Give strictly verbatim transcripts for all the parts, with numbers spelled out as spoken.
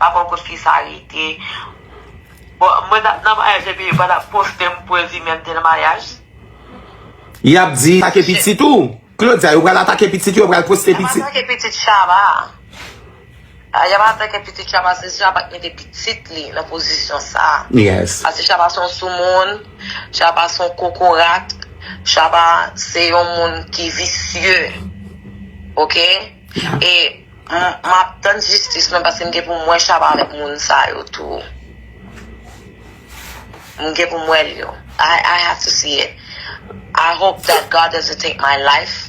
pa konn kot fi sa rete. Bon, mwen nan nan maryaj epi yo pa t ap poste m prezime m te nan maryaj. Y ap di atake pitit ou. Claudia, yo pral atake pitit ou, yo pral poste pitit. Y ap atake pitit Shabba. Ah, y ap atake pitit Shabba, se Shabba k mete pitit li nan pozisyon sa. Yes. Paske Shabba se yon soumoun, Shabba se yon kokorat, Shabba se yon moun ki visye. Oke? E m ap tann jistis mwen paske m gen pou m wè Shabba avèk moun sa yo tou. M gen pou m wè l yo. I, I have to see it. I hope that God doesn't take my life.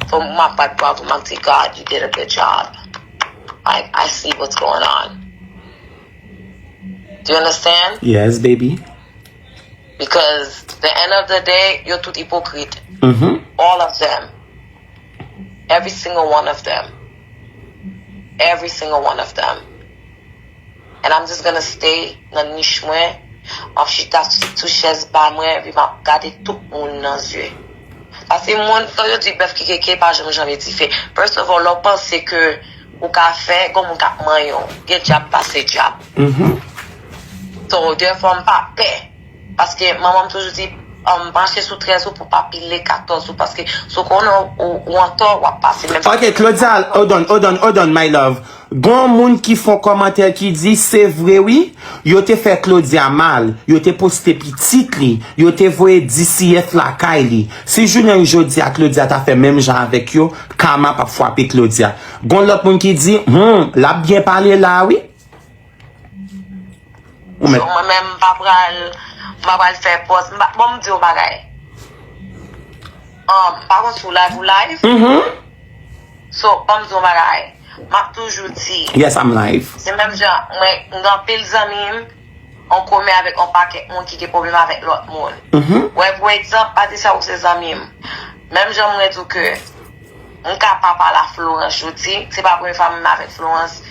Fò m ap bat bwa pou m ap di, God, you did a good job. Like, I see what's going on. Do you understand? Yes, baby. Because the end of the day, yo tout ipokrit. Mm-hmm. All of them. Every single one of them. Every single one of them. And I'm just gonna stay nan nich mwen. M ap chita sou chèz ba mwen, epi m ap gade tout moun nan zye. Paske moun, kan yo di bèf ki keke, pa janm janbe dife. First of all, lè w panse ke ou ka fè, gon moun k ap manyen w. Gen djab pase djab. Mhm. So, therefore, m pa pè. Paske manman m toujou di, um, mache sou trèz ou pou pa pile katòz ou. Paske si w konnen ou, ou antò, w ap pase menm. Ok, Claudia, hold on, hold on, hold on, my love. Gon moun ki fè yon kòmantè ki di, se vre wi, yo te fè Claudia mal, yo te poste pitit li, yo te voye D C F lakay li. Si jounen jodi a Claudia ta fè menm jan avèk yo, kama p ap frape Claudia. Gon lòt moun ki di, hmm, l ap byen pale la wi. Ou mèt. So, mwen menm, m pa pral, m pa pral fè pòz. M pa, bon, m di yon bagay. Um, m pa konn si w live, ou live. Mhm. So, ban m di yon bagay. M ap toujou di, Yes, I'm live. se menm jan, mwen, m gen anpil zanmi m an komen avèk yon pakèt moun ki gen pwoblèm avèk lòt moun. Mhm. Wè, pou egzanp, Patricia, ou se zanmi m. Menm jan mwen di w ke m ka pa pale a Florence jodi, se pa premye fwa menm avèk Florence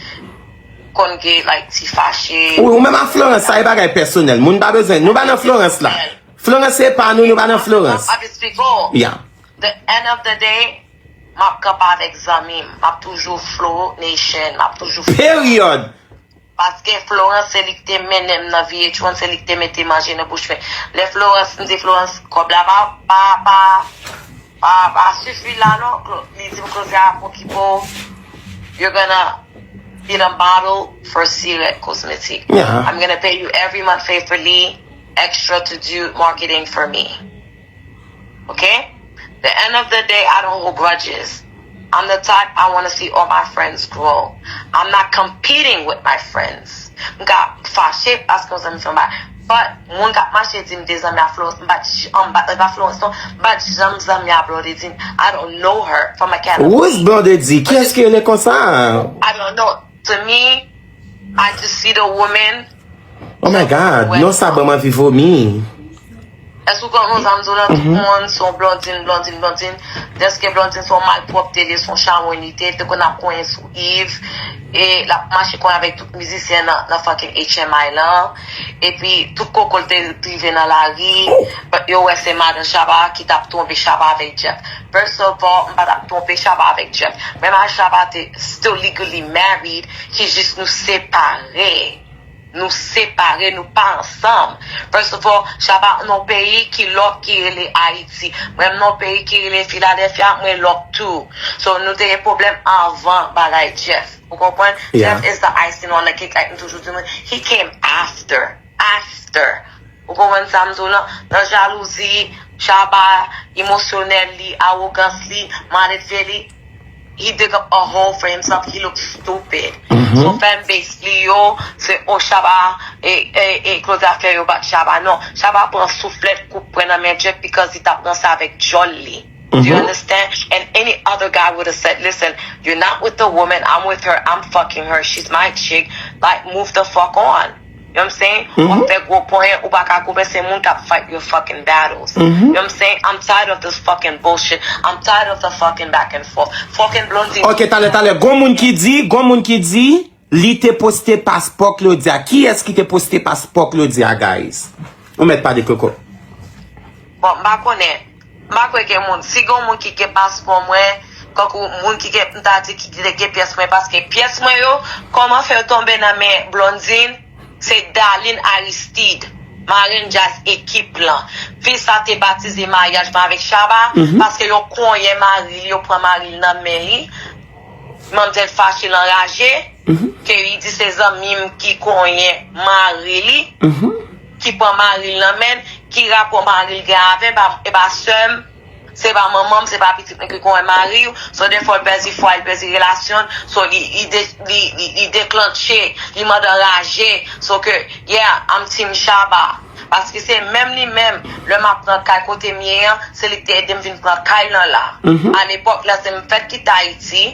konn gen, like, ti fache. Ou, ou menm a Florence, sa e bagay pèsonèl. Moun pa bezwen, nou pa nan Florence la. Florence se pa nou, nou pa nan Florence. M ap eksplike w. Yeah. The end of the day, m ap kanpe avèk zanmi m. M ap toujou Flo Nation. M ap toujou Period. Paske Florence se li ki te mennen m nan V H one, se li ki te mete manje nan bouch mwen. Lè Florence, m di Florence, kòb la pa, pa, pa, pa, pa sifi la non. Clo- Li di m, Claudia, okipe w. You're gonna be the model for Sirette Cosmetic. Yeah. I'm gonna pay you every month faithfully extra to do marketing for me. Okay? The end of the day, I don't hold grudges. I'm the type, I want to see all my friends grow. I'm not competing with my friends. M ka fache paske yon zanmi fè yon bagay. But moun k ap mache di m te zanmi a Florence, m pa t j- um, m pa t zanmi a Florence non, m pa t janm zanmi a Blondedy. I don't know her from a can of Who's Blondedy? Kiyès ki rele konsa? I don't know. To me, I just see the woman. Oh my God, non, sa ban m anvi vomi. Èske w konprann sa m di w la? Tout moun se yon Blondine, Blondine, Blondine. Dèske Blondine se yon malpwòpte, li se yon chawonyite, te konn ap konyen sou Yves. E l ap mache konyen avèk tout mizisyen nan, nan fucking H M I lan. Epi tout koko l te rive nan lari. But yo wè se madan Shabba ki t ap twonpe Shabba avèk Jeff. First of all, m pa t ap twonpe Shabba avèk Jeff. Menm a Shabba te still legally married, ki jis nou separe. Nou separe, nou pa ansanm. First of all, Shabba nan yon peyi ki lòk ki rele Ayiti. Mwen m nan yon peyi ki rele Philadelphia, mwen lòk tou. So, nou te gen pwoblèm anvan bagay Jeff. Ou konprann? Yeah. Jeff is the icing on the cake, like m toujou di moun. He came after. After. Ou konprann sa m di w lan? Nan jalouzi, Shabba, emosyonèl li, awogans li, maledve li, he dig up a hole for himself, he look stupid. So fan base li yo, se o Shabba, e, e, e Claudia fè yo bat Shabba. Non, Shabba pran souflèt, koup pwen nan men Jeff because li t ap ranse avèk djòl li. Do you understand? And any other guy would have said, listen, you're not with the woman, I'm with her, I'm fucking her, she's my chick, like, move the fuck on. You know what I'm saying? W ap fè gwo ponyen, ou pa ka koupe, se moun k ap fight your fucking battles. You know what I'm saying? I'm tired of this fucking bullshit. I'm tired of the fucking back and forth. Fucking Blondine. Ok, talè, talè. Gon moun ki di, gon moun ki di, li te poste paspò Claudia. Kiyès ki te poste paspò Claudia, guys? Ou mèt pa de koko. Bon, m pa konnen. M pa kwè gen moun. Si gen moun ki gen paspò mwen, Kankou moun ki gen, m ta di ki te gen pyès mwen, paske pyès mwen yo, kòman fè yo tonbe nan men Blondine, se Darline Aristide, marenn djaz ekip lan. Fi sa te batize maryaj mwen avèk Shabba, paske yo konyen mari l, yo pran mari l nan men li. Manmzèl fache, l anraje, ke li di se zanmi m ki konyen mari li, ki pran mari l nan men l, ki rapò mari l gen avè m, e pa sè m, se pa manman m, se pa pitit mwen ki konyen mari w. So, defwa, l pèdi fwa, l pèdi relasyon l. So, li, li, de, li, li, li deklantche, li mande anraje. So ke, yeah, I'm team Shabba. Paske se menm li menm, lè m ap pran kay kote m ye an, se li ki te ede m vin pran kay lan la. Alepòk la, se m fèt kite Ayiti,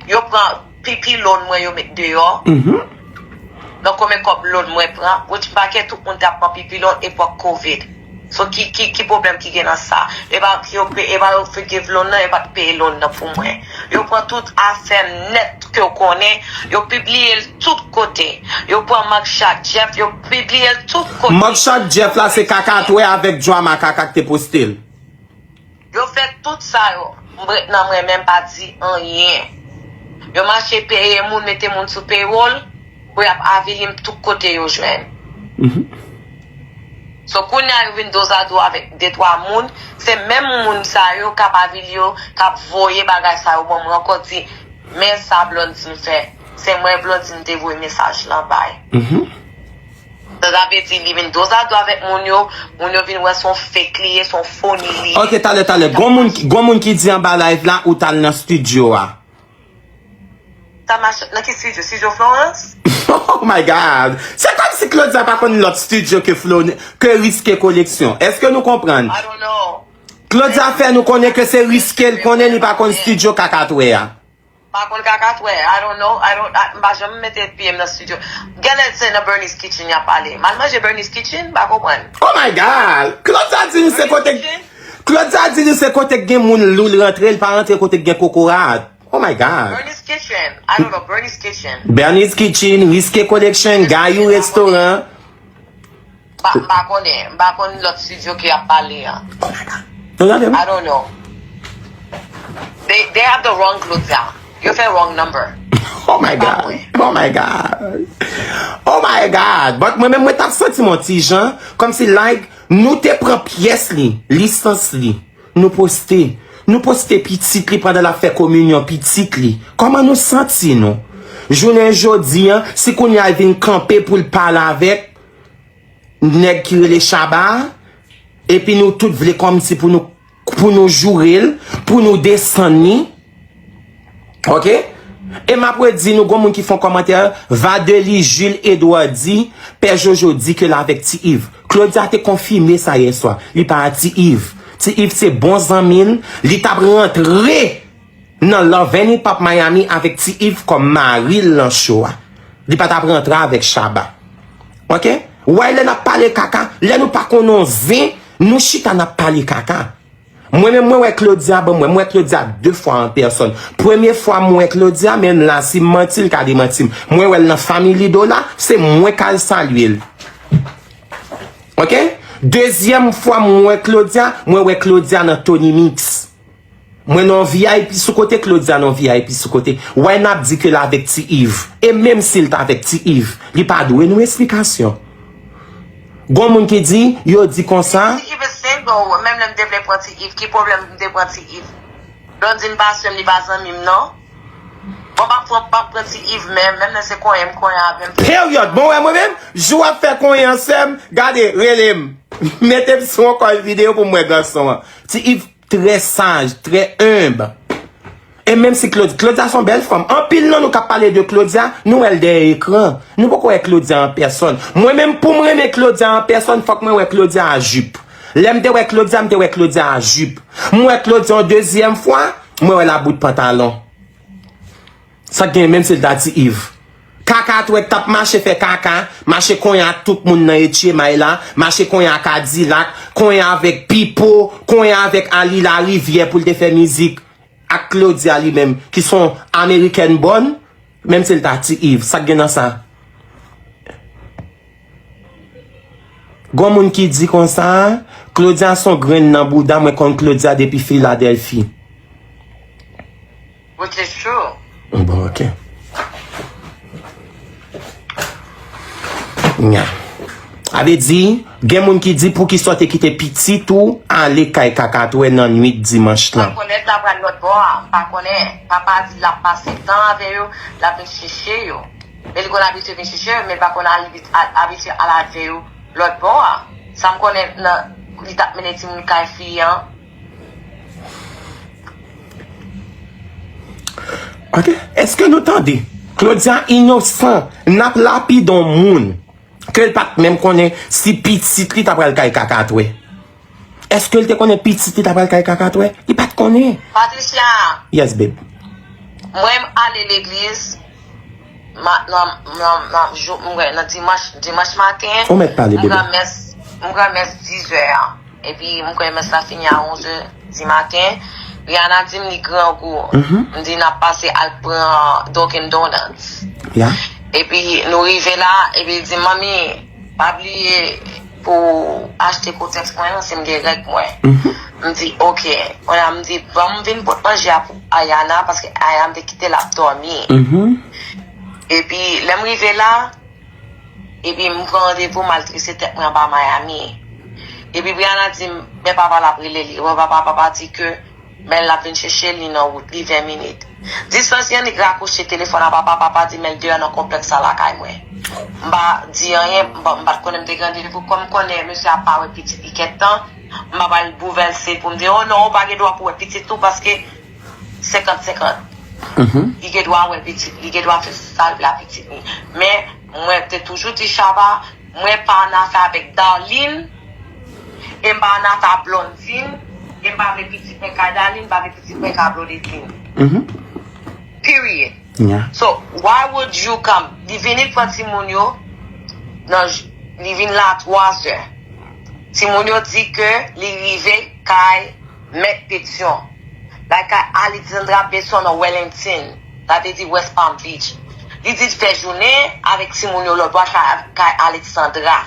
yo pran pipi loan mwen, yo met deyò. Nan konbyen kòb loan mwen pran, which m pa kwè tout moun t ap pran pipi loan epòk covid. So, ki, ki, ki pwoblèm ki gen nan sa? E pa yo pe, e pa yo forgive loan nan, e pa t peye loan nan pou mwen. Yo pran tout afè m nèt ke w konnen, yo pibliye l tout kote. Yo pran Mugshot Jeff, yo pibliye l tout kote. Mugshot Jeff la, se Kakatwè avèk Drama Kaka ki te poste l. Yo fè tout sa yo. M ret nan mwen, men m pa di anyen. Yo mache peye moun, mete moun sou payroll, pou y ap avili m tout kote yo jwenn. So, kounye a yo vin dozado avèk de twa moun, se menm moun sa yo k ap avili yo, k ap voye bagay sa yo ban mwen ankò, di, men sa Blondine fè. Se mwen Blondine te voye mesaj lan bay. Sa, sa vle di li vin dozado avèk moun yo, moun yo vin wè se yon fake li ye, se yon phony li ye. Ok, talè, talè. Gon moun, ki- gon moun ki di anba live la, ou t al nan studio a. Sa mache nan ki studio? Studio Florence? Oh my God! Se kòmsi Claudia pa konn lòt studio ke Flo, ke Riske Koleksyon. Èske nou konprann? I don't know. Claudia fè nou konnen ke se Riske l konnen, li pa konn studio Kakatwè a. Pa konn Kakatwè, I don't know, I don't, I, m pa janm mete pye m nan studio. Genlè se nan Bernice Kitchen y ap pale. M al manje Bernice Kitchen, m pa konprann. Oh my God! Claudia di nou se kote, Claudia di nou se kote k gen moun lou l rantre, l pa rantre kote k gen kokorat. Oh my God. Bernice Kitchen. I don't know. Bernice Kitchen. Bernice Kitchen, Riske Collection, Gayou Restaurant. M pa, m pa konnen. M pa konn lòt studio ke y ap pale an. Oh my God. Nou tande m? I don't know. They, they have the wrong Claudia. Yo fè wrong number. Oh my God. Oh my God. Oh my God. But mwen menm, mwen t ap santi m yon ti jan. Kòmsi, like, nou te pran pyès li, lisans li. Nou poste. Nou poste pitit li pandan l ap fè kominyon pitit li. Kòman nou santi nou? Jounen jodi a, si kounye a l vin kanpe pou l pale avèk nèg ki rele Shabba a, epi nou tout vle kòmsi pou nou, pou nou joure l, pou nou desann li. Ok? E m ap redi nou, gon moun ki fè yon kòmantè, Vadeli Jules Edouard di, Pè Jojo di ke l avèk Ti Iv. Claudia te konfime sa yèswa. Li pa a Ti Iv. Ti Iv se bon zanmi l. Li t ap rantre nan Love and Hip Hop Miami avèk Ti Iv kòm mari l nan show a. Li pa t ap rantre avèk Shabba. Ok? Wè lè n ap pale kaka, lè nou pa konn yon zen, nou chita n ap pale kaka. Mwen menm, mwen wè Claudia, ban mwen, mwen wè Claudia de fwa an pèsòn. Premye fwa mwen wè Claudia, men la, si m manti, l ka demanti m. Mwen wè l nan Family Dollar, se mwen k al salye l. Ok? Dezyèm fwa mwen wè Claudia, mwen wè Claudia nan Tony Mix. Mwen nan V I P sou kote, Claudia nan V I P sou kote. Why n ap di ke l avèk Ti Iv? E menm si l t avèk Ti Iv, li pa dwe nou esplikasyon. Gon moun ki di, yo di konsa. Ti Iv is single. Menm lè m te vle pran Ti Iv, ki pwoblèm m te pran Ti Iv? Blondine pa sè m, li pa zanmi m, non. Bon, m ap pran, m ap pran Ti Iv menm, menm lè se konyen m konyen avè l. Period. Bon, wè, mwen menm, jou w ap fè konyen an sè m, gade, rele m. Mete m sou yon kòl videyo pou m wè gason an. Ti Iv trè saj, trè enb. E menm si Claudia, Claudia se yon bèl fanm. Anpil nan nou k ap pale de Claudia, nou wè l dèyè ekran. Nou poko wè Claudia an pèsòn. Mwen menm, pou m renmen Claudia an pèsòn, fòk mwen wè Claudia a jip. Lè m te wè Claudia, m te wè Claudia a jip. M wè Claudia yon dezyèm fwa, mwen wè l a bout pantalon. Sa k gen menm si l ta Ti Iv. Kaka twèk t ap mache fè kaka, mache konyen ak tout moun nan H M I la, mache konyen ak Kadilak, konyen avèk Pipo, konyen avèk Ali Larivière pou l te fè mizik ak Claudia li menm, ki se yon American born, menm si l ta Ti Iv. Sa k gen nan sa? Gon moun ki di konsa, Claudia se yon grenn nan bouda, mwen konn Claudia depi Filadèlfi. Which is true. Bon, ok. Nya. A vle di, gen moun ki di poukisa w te kite pitit ou ale kay Kakatwè nan nwit dimanch Pa lan? konnen l ta pral lòt bò a. Pa konnen. Papa di l ap pase tan avè yo, l ap vin chèche yo. Men li konn abitye vin chèche yo, men l pa konn al, al, abitye al avè yo lòt bò a. Sa m konnen nan, li t ap mennen timoun kay fi an. Ok. Èske nou tande? Claudia inosan, n ap lapide yon moun ke l pa t menm konnen si pitit li ta pral kay Kakatwè. Èske l te konnen pitit li ta pral kay Kakatwè? Li pa t konnen. Patricia, Yes, babe. mwen m ale legliz, ma, nan, nan, nan, jou, m kwè nan dimanch, dimanch maten, Ou mèt pale, m bebe. Pran mès, m pran mès diz è a. Epi m kwè mès la fini a onz è di maten. Rihanna di m li grangou. Mhm. M di n ap pase al pran Dunkin Donuts. Ya. Epi nou rive la, epi li di m, "Manmi, pa bliye pou achte kotèks mwen an, si m gen règ mwen." Mhm. M di, "Ok." Kounye a m di, "Ban m vin pot manje a pou Ayana, paske Ayana m te kite l ap dòmi." Mhm. Epi lè m rive la, epi m pran randevou m al trese tèt mwen anba Miami. Epi Brianna di m, men papa l ap rele li. Epi papa, papa di ke men l ap vin chèche li nan wout li ven minit. Dis Frans Yannick rakwoche telefòn a papa, papa di men l deyò nan konplèks la lakay mwen. M pa di anyen, m pa, m pa t konnen m te gen randevou. Kòm m konnen mesye a pa wè pitit li kèk tan, m pa pral bouvèse pou m di, "Oh non, ou pa gen dwa pou wè pitit ou paske senkant senkant." Mhm. Li gen dwa wè pitit, li gen dwa fè sa l vle a pitit li. Men, mwen te toujou di Shabba, mwen pa an afè avèk Darline, e m pa an afè a Blondine, e m pa vle pitit mwen ka Darline, m pa vle pitit mwen ka Blondine. Mhm. Period. Ya. So, why would you come? Li vini pran timoun yo, nan j-, li vin la twa zè. Timoun yo di ke li rive kay Mèt Petyon. Lakay Alexandra Besson nan Wellington, sa vle di West Palm Beach. Li di l fè jounen avèk timoun yo lòtbò kay, kay Alexandra.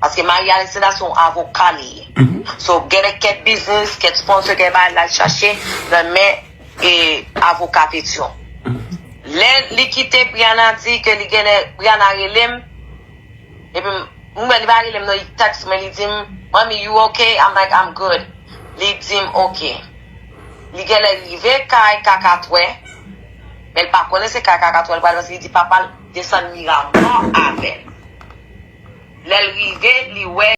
Paske mari Alexandra se yon avoka li ye. So, gen kèk biznis, kèk sponsor, kèk bagay l al chache nan men e avoka Petyon. Lè li kite, Brianna di ke li genlè, Brianna rele m, epi m, m wè li pa rele m non, li tèks mwen, li di m, "Mommy, you okay?" I'm like, "I'm good." Li di m, "Ok." Li genlè rive kay Kakatwè, men l pa konnen se kay Kakatwè l pral, paske li di papa l desann Miramar avè l. Lè l rive, li wè